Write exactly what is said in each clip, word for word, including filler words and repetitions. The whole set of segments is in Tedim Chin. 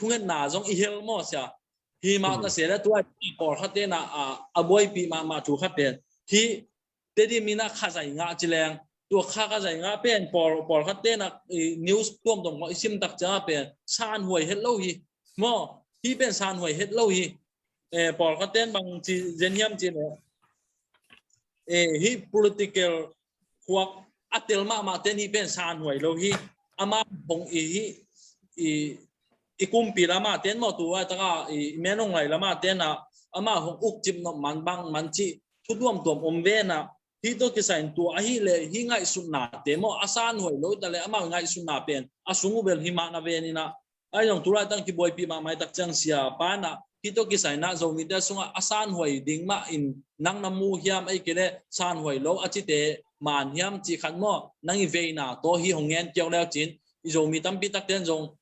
thungetna zong i hel maw sia. Hi mah ta se le tua pawlkhat tena a buaipih mahmah thu khat pen hi Tedim in a Khazai ngah ci leng, tua kha Khazai ngah pen pawl pawlkhat tena news tuamtuam kong i sim tak ciangah pen sanhuai het lo hi maw. Hi pen sanhuai het lo hi. Pawlkhat ten bang ci zen hiam ci le, hi political khuak a tel mahmah ten hi pen sanhuai lo hi. Ama hong i hi i i kumpi lama ten maw tu a taka i menong lai lama tena ama hong ukcip nop man bang man ci thu tuamtuam om vena. Hi tawh kisai in tua ahi le hi ngaihsutnate maw a sanhuai lo ta le ama ngaihsutna pen a sung uh bel hi mah na venina. Ai zong tulai tang kibuaipih mahmah i tak ciang sia pana hi tawh kisai na Zomite sungah a sanhuai ding mah in nang na mu hiam, ei kei le sanhuai lo a cite man hiam ci khat maw nang i veina tawh hi hong ngen kiau leu cin i Zomi tampi tak ten zong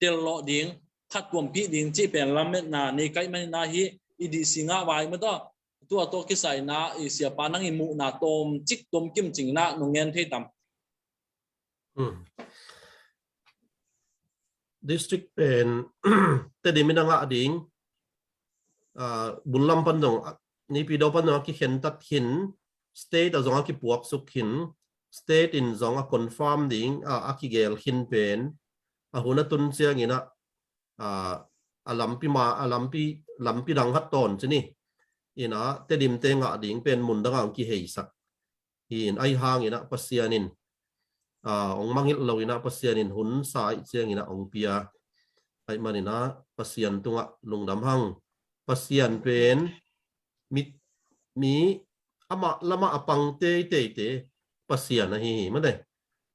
tel lawh ding khat tuampih ding cih pen lametna nei kaih manina hi i dihsi ngah vai maw tawh tua tawh kisai na i siapa nang i muhna tawm cik tuam kim cing na nong ngen thei tam. District pen Tedim in a ngah ding, bul lam pan zong Naypyidaw pan zong a kikhentat khin, state a zong a kipuaksuk khin, state in zong a confirm ding a kigel khin pen a hun a tun ciangin a a lampi ma a lampi lampi dang khat tawn ci ni. Ina Tedim te ngah ding pen mun dang a hong kiheisak hi in ai hangin a Pasian in hong mangilh lo in a Pasian in hun sa ih ciangin a hong pia. Ai manin a Pasian tungah lungdam hang. Pasian pen mi mi amah lamah a pang teiteite Pasian ahi hi mate.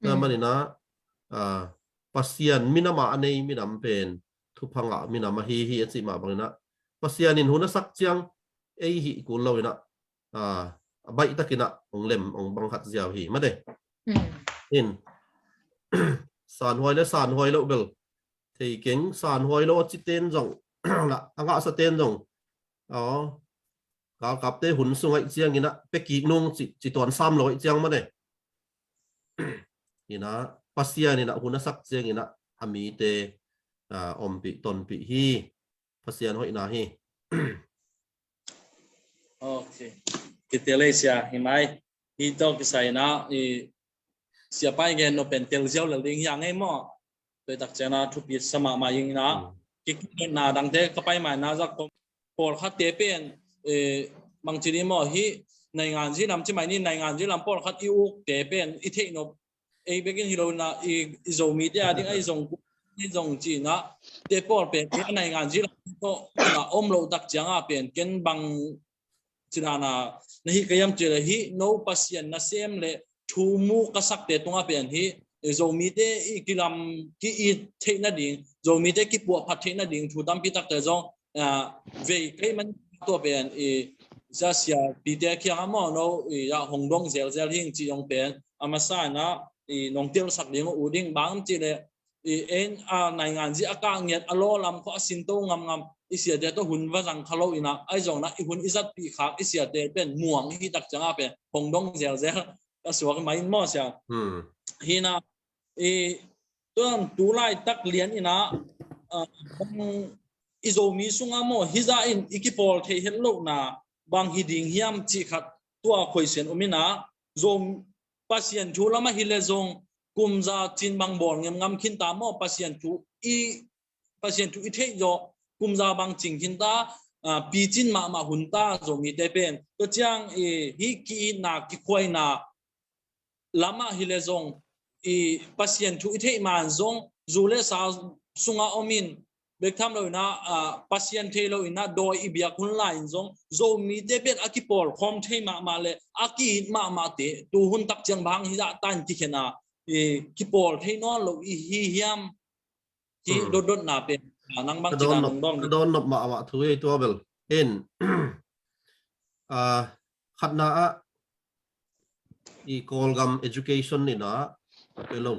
Tua manin a Pasian minamah a nei minam pen thupha ngah minam ahi hi a cih mah bangin a Pasian in hun a sak ciang ei hih kul lo in a a baih takin a hong lem hong bang khat ziau hi mate. In sanhuai le sanhuai lo bel thei keng, sanhuai lo a ci ten zong a ngahsa ten zong aw galkapte hun sung aih ciangin a pekik nung ci tuan sam lo aih ciang mate. Ina Pasian in a hun a sak ciangin a a mite ompih tonpih hi. Pasian hoihna hi. Ok. Kitelei sia hi mai. Hi tawh kisai na i siapa i gen no pen tel ziau lel ding hi a ngei maw. Tua i tak ciang na thupi sa mahmah ing na kikitna dangte ka pai mai na zak pawlkhatte pen bangci ding maw hi nainganzi lam ci mai ni nainganzi lam pawlkhat i ukte pen i theih nop ei bekin hi lo na i Zomite a ding a i zong i zong ci na te pawl pen i nainganzi lam tawh na om lo tak ciang a pen ken bang ci na na na hi ka yam ci le hi no Pasian na sem le thu mu ka sakte tungah pen hi Zomite i kilam ki-it theih nading Zomite kipuahphat theih nading thu tampi takte zong vei kei man tua pen i sia siapite kiang a maw no i a hong dong zelzel hing ci zong pen a masa in a i nong telsak ding uh ding bang ci le i en a nainganzi a kah ngiat a lawlam khawh a sinto ngamngam i siate tawh hun va zang kha lo in a ai zong na i hun i zatpih khak i siate pen muang i hi tak ciang a pen hong dong zelzel ka suak mai in maw sia. Hi na i tuan tu laitak lian in a i Zomi sungah maw hi za in i kipawl thei het lohna bang hi ding hiam cih khat tua khoisian um in a Zom Pasian thu lamah hi le zong kumza cin bang bawl ngemngam khin ta maw Pasian thu i Pasian thu i theih zawh kumza bang cing khin ta picin mahmah hun ta Zomite pen tua ciang hi ki-itna kikhuaina lamah hi le zong i Pasian thu i theih man zong zu le sa sungah om in bek tham lo in a Pasian thei lo in a dawi i biak hun lai in zong Zomite pen a kipawl khawm thei mahmah le a ki-it mahmah te tu hun tak ciang bang hi zah ta in kikhen a kipawl thei nawn lo i hi hiam? Hi dotdotna pen nang bang cina nong dong ka dawn nop mahmah thu ei tua bel in khatna ah i Kawlgam education in a pelo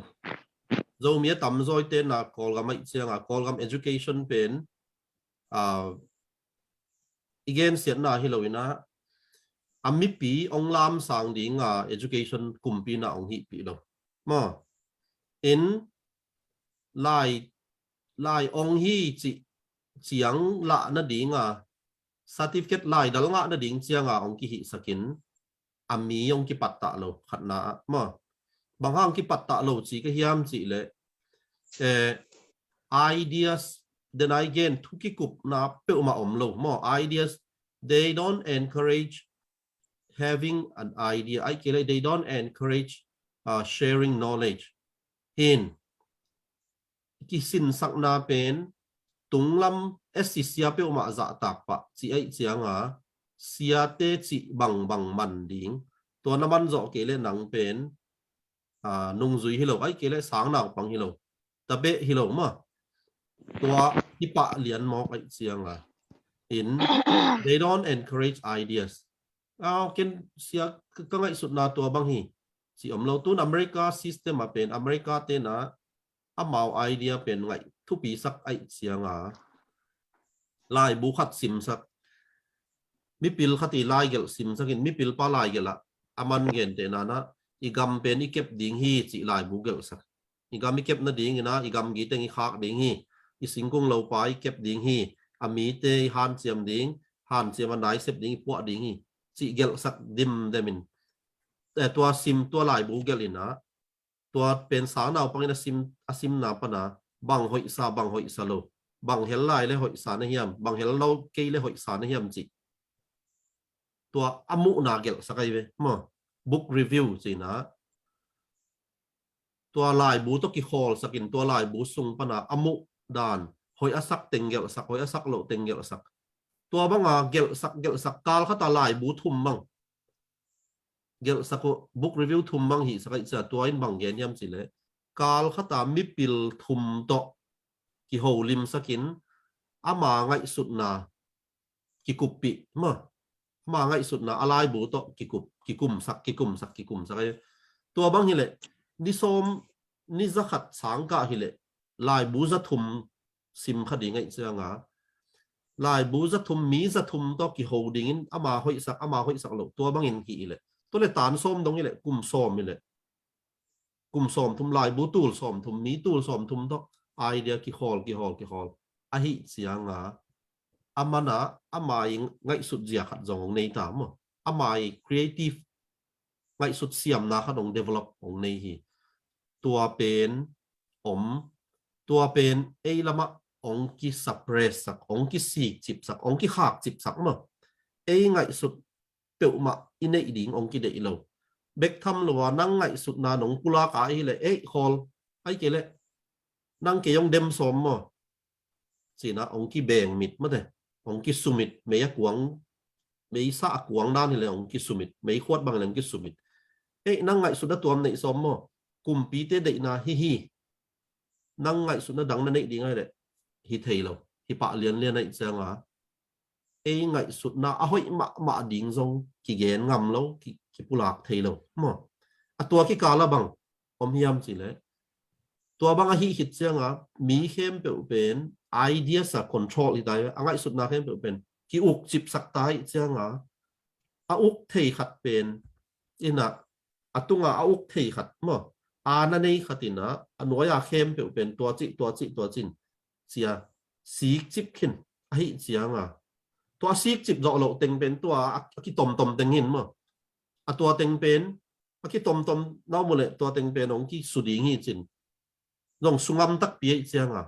Zomi a tamzawi tena Kawlgam aih cianga Kawlgam education pen i gensiatna hi lo in a a mipi ong lamsang dinga education kumpi na ong hihpih lo maw in lai lai ong hi cih ciang lah nadinga, certificate laidal ngah nading cianga ong kihihsakin, a mi ong kipattah lo, khatna ah maw. Bang hang kipattah lo ci ka hiam cih leh, eh, ideas, then I gen thu kikupna peuhmah om lo maw. Ideas, they don't encourage having an idea. Ai kei leh, they don't encourage uh, sharing knowledge. Hin kisinsakna pen tunglam esi sia peuhmah zahtak pah ci aih cianga, siate cih bangbang man ding. Tua na man zawh kei leh nang pen uh, nungzui hi lo, ai kei leh sang naupang hi lo, tabeh hi lo maw. Tua hi pah lian mawk aih cianga in, they don't encourage ideas. Aw, ken sia ka ngaihsutna tua bang hi ci om lo. Tun America system ah pen, America tena amau idea pen ngaih thupisak aih cianga, laibu khat simsak, mipil khat i laigelh simsakin, mipil pa laigelh ah a man gentehna ah, i gam pen i kep ding hi cih laibu gelhsak. I gam i kep nadingin ah, i gamgi teng i khak ding hi, i singkung lopa i kep ding hi, a mite i hanciam ding, hanciam a naisep ding, i puah ding hi cih gelhsak dimdemin, eh, tua sim, tua laibu gelh in ah, tua pen sang naupangin a sim, a simna pana bang hoihsa, bang hoihsa lo, bang hel lai le hoihsa na hiam, bang hel lo kei le hoihsa na hiam cih tua a muhna gelhsak ahi ve maw. Book review cihna, tua laibu tawh kikhawlsakin, tua laibu sung pana a muh dan, hoih a sak teng gelhsak, hoih a sak loh teng gelhsak. Tua banga gelhsak, gelhsak, kal khata laibu thum bang gelhsak uh, book review thum bang hihsak aih cia, tua in bang gen hiam cih leh, kal khata mipil thum tawh kiholimsakin, ama ngaihsutna kikuppih maw. Ama ngaihsutna a laibu tawh kikup, kikumsak, kikumsak, kikumsak ahi. Tua bang hileh, ni sawm, ni zakhat sangkah hileh, laibu zathum sim kha ding aih cianga, laibu zathum, mi zathum tawh kiho dingin, ama hoihsak, ama hoihsak loh, tua bangin hi hileh. Tua le tan sawm dong hileh, kum sawm hileh, kum sawmthum, laibu tul sawmthum, mi tul sawmthum tawh idea kikhawl, kikhawl, kikhawl ahi cianga, a mana ama i ngaihsut zia khat zong hong nei ta maw. Ama i creative ngaihsut siamna khat hong develop hong nei hi. Tua pen om, tua pen ei lamah hong kisuppress sak, hong kisikcipsak, hong kikhakcipsak maw. Ei ngaihsut peuhmah i neih ding hong kideih lo. Bek tham lo a nang ngaihsutna nong pulak a hileh, ei khawl, ai kei leh nang kei hong dem sawm maw. Cihna hong kibeng mit mate, hong kisumit, mei a kuang, mei sa a kuang dan hileh hong kisumit, mei khuat bang hileh hong kisumit. Ei, nang ngaihsutna tuam neih sawm maw. Kumpite deihna hi hi. Nang ngaihsutna dang na neih ding ahi leh, hi thei lo, hi pah lianlian aih cianga, ei ngaihsutna a hoih mahmah ding zong kigen ngam lo, ki, kipulak thei lo maw. A tua kikala bang om hiam cih leh, tua bang ahi khit cianga, mi khempeuh pen ideas a control hi ta hi ve, a ngaihsutna khempeuh pen ki-ukcipsak ta hi cianga, a uk thei khat pen, ina, a tunga a uk thei khat maw, a na nei khat ina, a nuai a khempeuh pen tua cih, tua cih, tua cih in cia sikcip khin ahi cianga, tua sikcip zawh loh teng pen tua a, a kitomtom teng hin maw. A tua teng pen a kitomtom na om uh leh tua teng pen hong kisu ding hi cin. Zong sungam takpi aih cianga,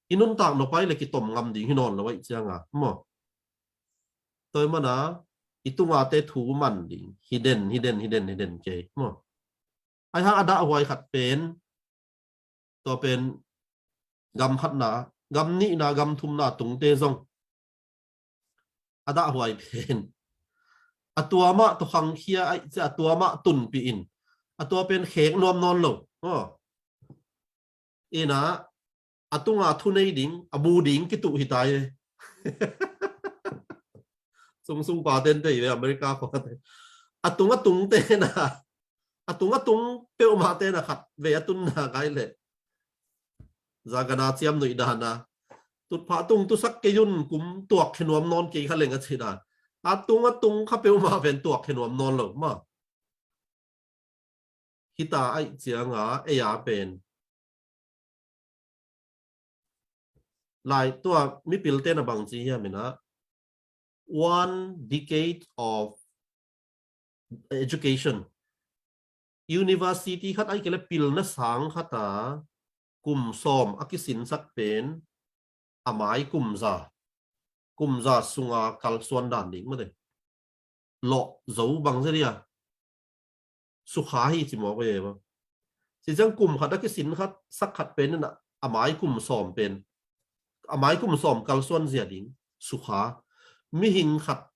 i nuntak nop aih leh kitom ngam ding hi nawn lo aih cianga maw. Tua mana i tungate thu man ding hi den, hi den, hi den, hi den kei maw. Ai hang a dahhuai khat pen, tua pen gam khatna, gam nihna, gam thumna tungte zong a dahhuai pen, a tua mah tawh khangkhia aih cia, a tua mah tunpih in, a tua pen khek nuam nawn lo. Aw. Ina, a tunga thu nei ding, a bu ding kituh hi ta hi. Sungsung paten te hi ve, America khua te. A tung a tung tena, a tung a tung peuhmah tena khat vei a tunna kai leh, zagana ciam nuih dana, tutphah tung tusak kei un, kum tuak khe nuam nawn kei kha leng a ci dan. A tung a tung kha peuhmah pen tuak khe nuam nawn lo maw. Hita aih cianga ei a pen Lai tua mipilte na bang ci hiam inah, one decade of education. University khat ai kele pilna sang khata kum sawm a kisinsak pen a mai kum za, kum za sunga kalsuan dan ding mate. Lawh zo bang zia dia sukha hi ci mawk ve maw. Ci ciang kum khat a kisin khat sak khat pen inah a mai kum sawm pen, a mai kum sawm kalsuan zia ding sukha. Mihing khat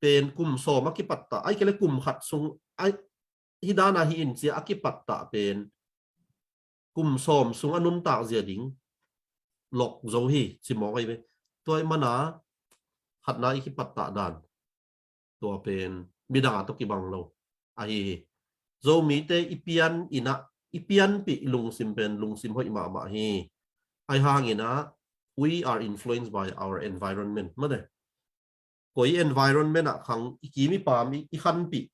pen kum sawm a kipattah ai kele kum khat sung ai hi dana hi in cia a kipattah pen kum sawm sung a nuntak zia ding lawh zo hi ci mawk ai ve. Tua i mana khatna i kipattah dan tua pen midang a tawh kibang lo ahi hi. Zomite i pian inah i pianpih lungsim pen lungsim hoih mahmah hi. Ai hang inah we are influenced by our environment mate. Koi environment ah khang i kim i pam i, i khanpih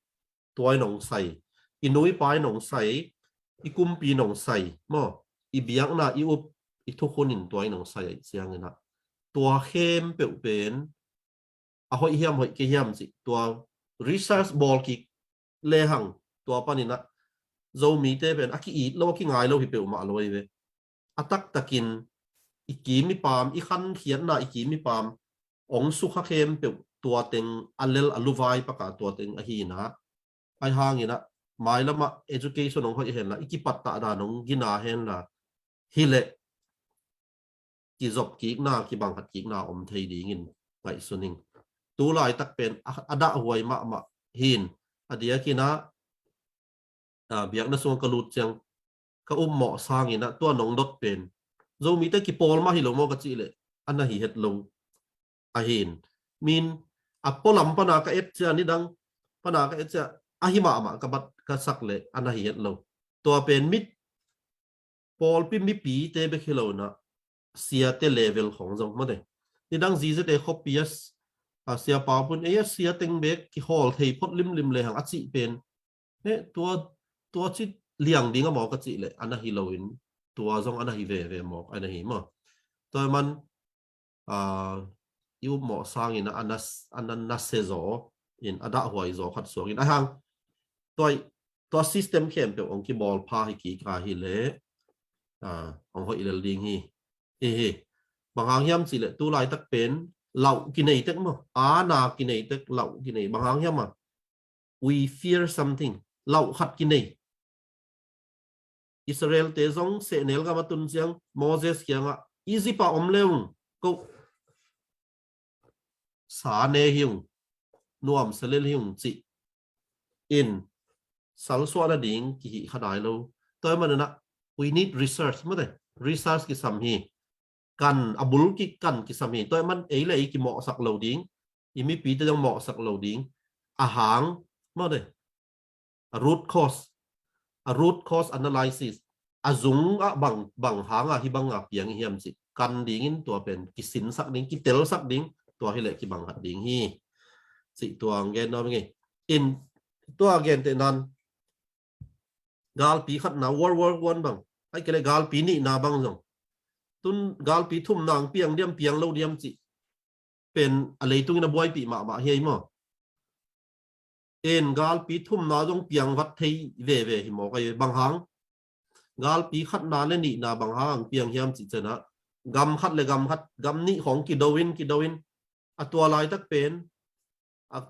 tua in hong sai, i nu i pa in hong sai, i kumpi in hong sai maw, i biakna i up i thukhun in tua in hong sai ai ciang inah tua khempeuh pen a hoih hiam hoih kei hiam cih tua research bawl kik lehang tua pan inah Zomite pen a ki-it lo a kingai lo hi peuhmah lo ai ve. A taktakin i kim i pam i khankhiatna i kim i pam ong sukha khempeuh tua teng a lel a luvai paka tua teng ahi inah ai hang inah mailamah education ong hoih henla i kipattah dan ong gina henla hileh kizop kikna kibang khat kikna om thei dingin ngaihsun ing. Tu laitak pen a, a dahhuai mahmah hin a diakinah a, biakna sungah ka lut ciang ka upmawh sang inah tua nong dot pen Zomite kipawl mah hi lo maw ka cih leh a na hi het lo ahin. Min a pualam pana ka et cia nidang pana ka et cia ahi mahmah ka bat ka sak leh a na hi het lo. Tua pen mit pawlpi mipite bek hi lo inah siate level khong zong mate. Nidang zizete khuapi a sia paupun ei a sia teng bek kihawl thei phot limlim lehang a cih pen he tua tua ci liang ding a mawk a cih leh a na hi loin tua zong a na hi veve mawk a na hi maw. Tua man a, i upmawh sangin a na, a na, na se zaw in a dahhuai zaw khat suangin a hang tua, tua system khempeuh ong kibawl pha hi kik a hi leh a, ong hoih lel ding hi. Hi hi. Bang hang hiam cih leh tu laitak pen lauh kinei tek maw, a na kinei tek, lauh kinei bang hang hiam a we fear something. Lauh khat kinei. Israel te zong sehnel gam a tun ciang Moses kiangah Egypt ah om le ung ko sa ne hi ung nuam selel hi ung cih in salsuahna ding kihih kha dai lo. Tua hi manana we need research mate. Research kisam hi. Kan a bul kik kan kisam hi. Tua hi man ei le ei kimawhsak lo ding, i mipite zong mawhsak lo ding. A hang mate, a root cause, a root cause analysis, a zung ah bang, bang hanga hi banga piang i hiam cih kan dingin tua pen kisinsak ding, kitelsak ding. Tua hileh kibang khat ding hi cih tua ang gen nuam ing ei. In tua genteh nan galpi khatna World War One bang ai kele galpi nihna bang zong tun galpi thumna ang piang diam piang lo diam cih pen a leitungin a buaipih mahmah hi ei maw. En galpi thumna zong piang vat thei veve hi mawk ai bang hang. Galpi khatna le nihna bang hang ang piang hiam cih cianah gam khat le gam khat, gam nih khong kido in kido in a tua laitak pen a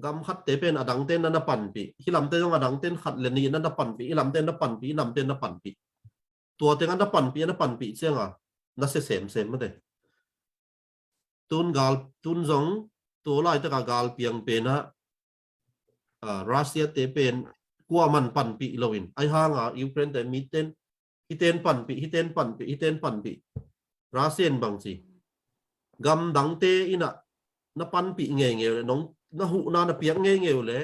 gam khatte pen a dangte na na panpih, hi lamte zong a dangte in khat le nih na na panpih, hi lamte na panpih, hi lamte na panpih. Tua tengah na panpih, na panpih cianga na se semsem mate. Tun gal, tun zong tua laitaka gal piang penah a, Russia te pen kuaman panpih loin ai hanga Ukraine te miten hiten panpih, hiten panpih, hiten panpih. Russia in bang ci, gam dangte inah na panpih ngeingei uh le nong na huhna na piak ngeingei uh le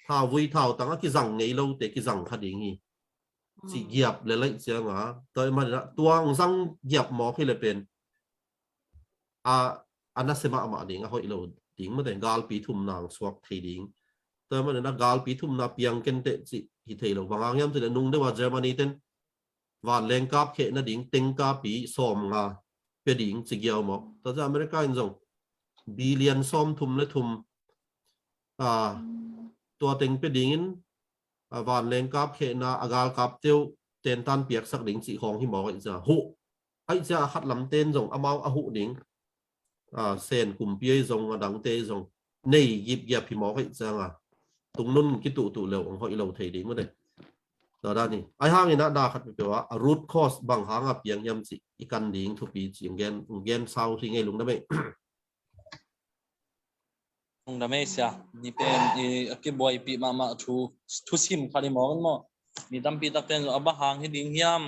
thauvui thautang a kizang ngei lote kizang kha ding hi. Cih giap le laih cianga tua i maninah tuang zang giap mawk hi le pen a, a nasia mahmah ding, a hoih lo ding mate, galpi thumna ang suak thei ding. Tua i maninah galpi thumna piang kenteh cih hi thei lo. Bang hang hiam cih le nung deuh a Germany ten vanleng kapkheh nading tengkapi sawmnga pia ding ci giau mawk. Tua ciang America in zong billion sawmthum le thum, a, tua teng pia dingin, a, vanleng kapkhehna a galkapte uh tentan piaksak ding cih khawng hi mawk aih ciang huh. Aih ciang a khat lamten zong amau a huh ding, a, Sen kumpi ahi zong a dangte ahi zong nei gipgiap hi mawk aih ciang a tungnun kituhtuh leu hong hoih lo thei ding uh de. Tua dan hi. Aih hangin ah na khat peuhpeuh ah a root cause bang hanga piang hiam cih i kan ding thupi cih hong gen, hong gen sau hi ngei lungdam ei. Lungdam ei sia. Ni pen i a kibuaipih mahmah thu, thusim khat hi mawk in maw. Mi tampi takten a bang hang hi ding hiam?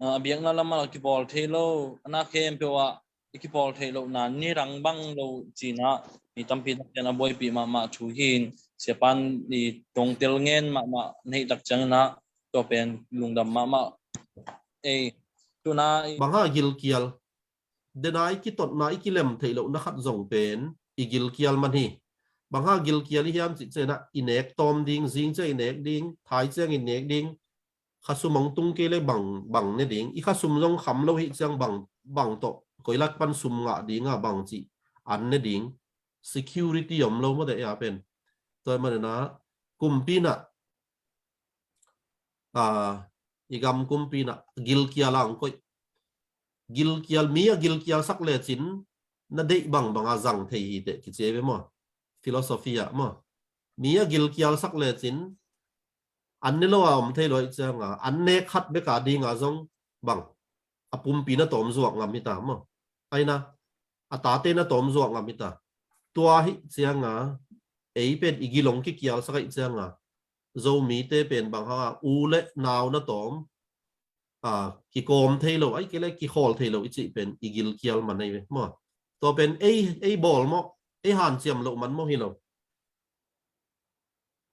A, a biakna lam ah a kipawl thei lo, a na khempeuh ah i kipawl theih lohna nidang bang lo cih ah mi tampi takten a buaipih mahmah thu hi in, siapan i tongtel ngen mahmah neih tak ciangin ah tua pen lungdam mahmah ei. Tuna i bang hang gilkial, dena i kitotna i kilem theih lohna khat zong pen i gilkial man hi. Bang hang gilkial i hiam cih ciang ah i nek tawm ding, zing ciang i nek ding, thai ciang i nek ding, khasum hong tung kei le bang, bang ne ding. I khasum zong kham lo hi ciang bang, bang tawh koi lak pan sum ngah ding a bang cih an ne ding. Security om lo mawte a pen. Tua manin ah kumpi in ah, a, i gam kumpi in ah gilkial a hong koih. Gilkial, mi a gilkial sak lecin na deih bangbang a zang thei hi teh kici ei ve maw. Philosophy ah maw. Mi a gilkial sak lecin an ne lo a om thei lo aih ciang a, an nek khat bek a ding a zong bang a pumpi na tawm zuak ngam hi ta maw. Aih na, a tate na tawm zuak ngam hi ta. Tua hi ciang a, ei pen i gil hong kikial sak aih ciang a, Zomite pen bang hang a u le nau na tawm, a, kikawm thei lo, aih kei le kikhawl thei lo i cih pen i gilkial man aih ve maw. Tua pen ei, ei bawl maw, ei hanciam loh man maw hi lo.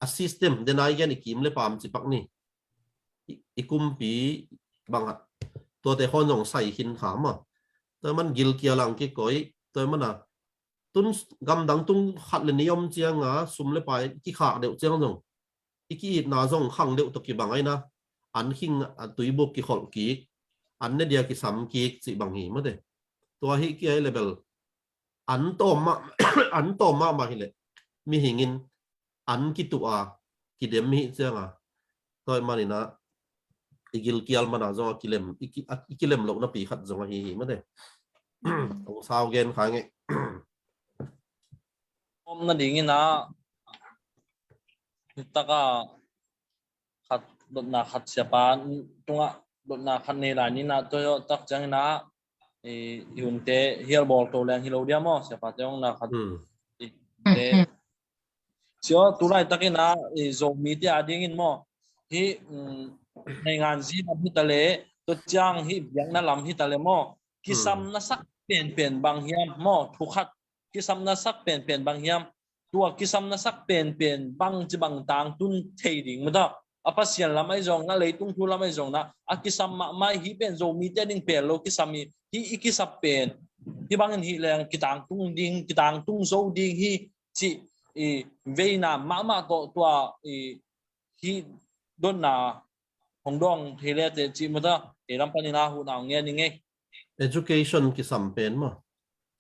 A system, dena i gen i kim le pam ci pak ni. I, i kumpi bang hat. Tuate khawng zong sai khin kha maw. Tua man gilkial a hong kikoih, tua man a tun gamdang tung khat le nih om ciang a sum le pai kikhak deuh ciang zong i ki-itna zong khang deuh tawh kibang aih na. An khing a tuibuk kikholh kik, an ne dia kisam kik cih bang hi mawte. Tua hi kia i level an tawm mah, an tawm mahmah hi leh mihing in an kituh a kidem hi ciang a, tua manin ah i gilkial man a zong a kilem, i ki, a, i kilem lohna pi khat zong ahi hi mawte. Hong sau gen kha ngei. Om nadingin ah, hi tak a khat, dotna khat siapa tungah dotna khat nei lai ni na, tua tak ciangin ah i, i hunte hial bawl to leng hi lo dia maw, siapate hong na khat. Hmm. I, te. Sio, tu laitakin ah i Zomite a dingin maw, hih, um, naingan zi lam hi ta le, tua ciang hih biakna lam hi ta le maw, kisam na sak penpen bang hiam maw, thu khat kisam na sak penpen bang hiam? Tua kisam na sak penpen bang ci bang tangtun thei ding maw ta? A Pasian lam ahi zong na, leitung thu lam ahi zong na, a kisam mahmah hi pen Zomite ding pen lo kisam hi, hi i kisap pen hi bangin hi leng kitangtung ding, kitangtung zo ding hi cih i veina mahmah tawh tua i hi dotna hong dawng thei le teh cih maw ta, ei lam panin a huhna hong ngen ning ei. Education kisam pen maw?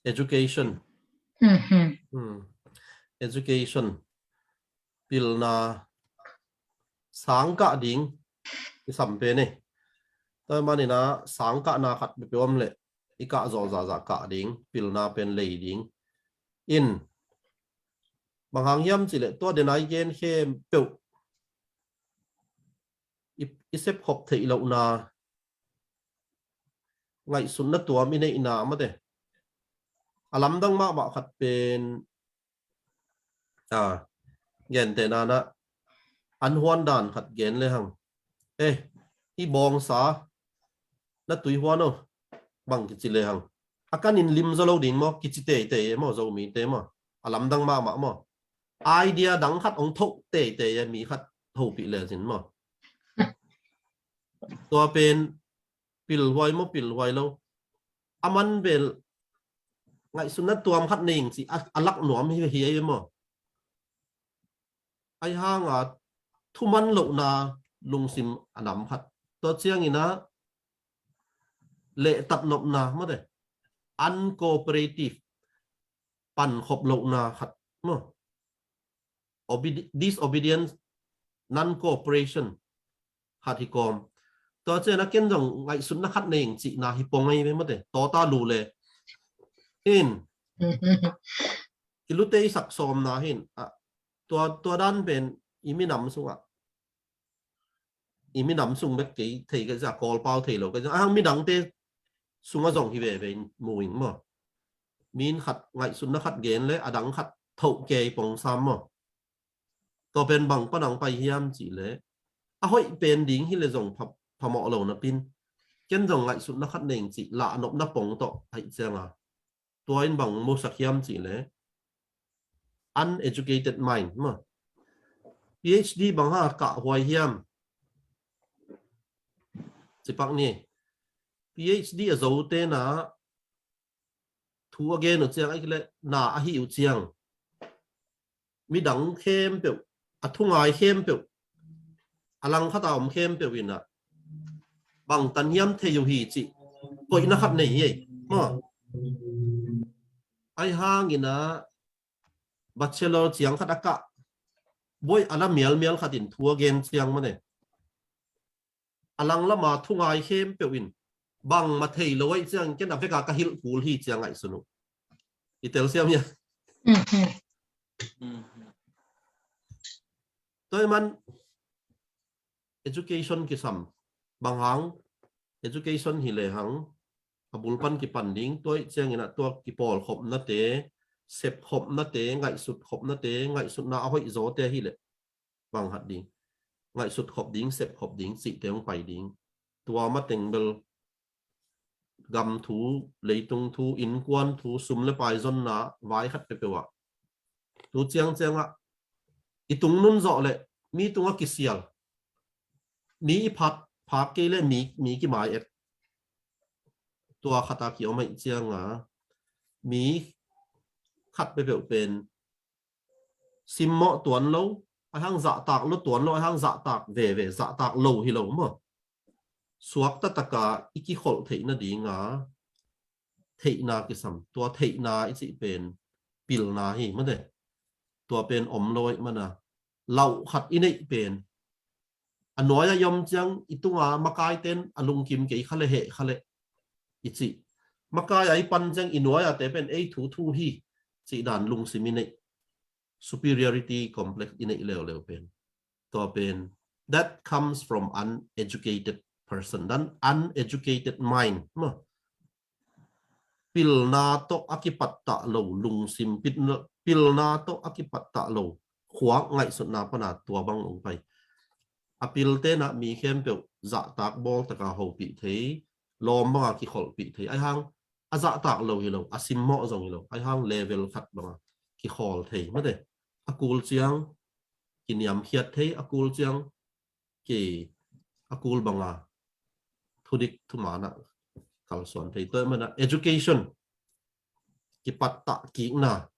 Education. Hmm. Education. Pilna sang kah ding kisam pen ei. Tua manin ah sang kahna khat bia pia om leh i kah zawh zahzah kah ding, pilna pen lei ding. In bang hang hiam cih leh tua dena i gen khempeuh i, i sepkhop theih lohna, ngaihsutna tuam i neihna mawte. A lamdang mahmah khat pen, a, gentehna in ah an huan dan khat gen le hang. Eh, i bawngsa na tui huan o, bang kici le hang. A kanin lim zaw lo ding maw, kici teitei e maw, Zomite maw. A lamdang mahmah maw. Idea dang khat hong thoh teitei e, mi khat hopih le cin maw. Tua pen pilhuai maw, pilhuai lo. A man bel ngaihsutna tuam khat nei ing ci a, a lak nuam hi, hi ei maw. Aih hanga thuman lohna lungsim a nam khat Tua ciangin ah lehtat nopna, mate, uncooperative, pankhop lohna khat maw, obedi- disobedience, non-cooperation khat hi kawm. Tua ciang a ken zong ngaihsutna khat nei ing cihna hi pong ahi ve, mate. Tawta lu le in i lute i sak sawmna hin, ah, tua, tua dan pen i minam sungah, i minam sung bek kei thei ka zia, Kawlpau thei lo ka zia, ahang midangte sungah zong hi veve in mu ing maw. Min khat ngaihsutna khat gen le adang khat thoh kei pong sam maw. Tua pen bang pan ang pai hiam cih le, a hoih pen ding hi le zong pha, phamawh lo napin, ken zong ngaihsutna khat nei ing cih lahnopna pong tawh ahi cianga, tua in bang musak hiam cih le, uneducated mind maw. PhD bang ha kah huai hiam? Cipak ni. PhD a zote na thu a gen uh ciang, ahi le na ahi uh ciang, midang khempeuh, a thungai khempeuh, a langkhat a om khempeuh in ah bangtan hiam thei uh hi cih koihna khat nei hi ei maw. Ahi hangin ah bachelor ciang khat a kah, buai a la mialmial khat in thu a gen ciang, mate, a langlama thungai khempeuh in bangmah thei lo ahi ciang, ken a veka ka hilh kul hi ciang ngaihsun uh. I telsiam hia? Tua ahih man education kisam, bang hang education hi le hang a bul pan kipan ding, tua ahi ciangin ah tua kipawlkhopnate, sepkhopnate, ngaihsutkhopnate, ngaihsutna a hoih zawte ahi le bang hat ding, ngaihsut khop ding, sep khop ding, cihte hong pai ding. Tua mateng bel gam thu, leitung thu, innkuan thu, sum le pai zonna vai khat peuhpeuh ah, tu ciangciang ah i tung nun zawh le mi tungah kisial, mi i phat phak kei le mi, mi kimai et, tua khat a kiom ahi cianga mi khat peuhpeuh pen simmawh tuan lo, ahi hang zahtak lo tuan lo, ahi hang zahtak veve, zahtak lo hi lo maw. Suakta taka i kikholh theih nadinga theihna kisam. Tua theihna i cih pen pilna hi, mate. Tua pen om lo ahih mana lauh khat i neih pen a nuai-ah i om ciang i tunga makaite'n a lungkim kei kha le heh kha le i cih. Makai-ah i pan ciang i nuai-ate pen ei thu thu hi cih dan lungsim i neih, superiority complex i neih leuleu pen, tua pen, that comes from uneducated person, dan uneducated mind maw. Pilna tawh a kipattah lo lungsim, pilna, pilna tawh a kipattah lo khuak ngaihsutna pana tua bang hong pai. A pilte'n ah mi khempeuh zahtak bawl taka hopih thei, lawm banga kikholhpih thei. Ahi hang a zahtak lo hi lo, a simmawh zong hi lo, ahi hang level khat banga kikhawl thei, mate. A kul ciang kiniamkhiat thei, a kul ciang ki, a kul banga thudik thumaanah kalsuan thei. Tua ahih mana education kipattah kikna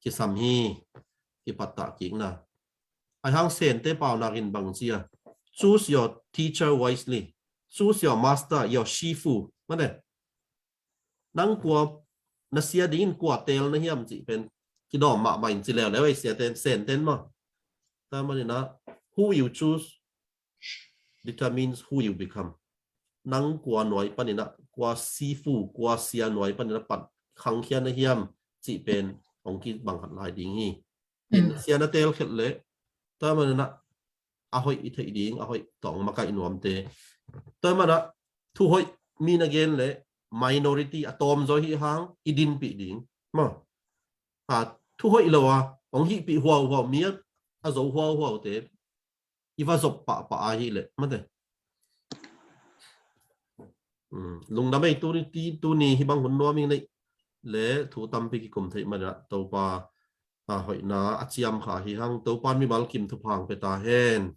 kisam hi, kipattah kikna. Ahi hang Sente paunak in bang ci a, choose your teacher wisely, choose your master, your shifu, mate. Nang kua na sia dingin kua teel na hiam cih pen kidawm mahmah in ci leuleu ei siate'n, Sente'n maw. Tua ahih manin ah who you choose determines who you become. Nang kua nuai panin ah, kua sifu, kua sia nuai panin ah pan khangkhia na hiam cih pen hong kibang khat lai ding hi. In sia na teel khet le, tua ahih manin ah a hoih i theih ding, a hoih tawh makaih nuamte. Tua ahih mana thuhoih mi na gen le minority a tawmzaw hi hang i dinpih ding maw. A thuhoih lo a hong hihpih huauhuau, mi a zo huauhuaute i va zop pahpah ahih leh, mate. Lungdam ei, tuni, tuni hih bang hun nuam ing, neih le thu tampi kikum theih manin ah Topa a hoihna a ciam kha hi hang. Topa'n mimal kim thupha hong pia ta hen.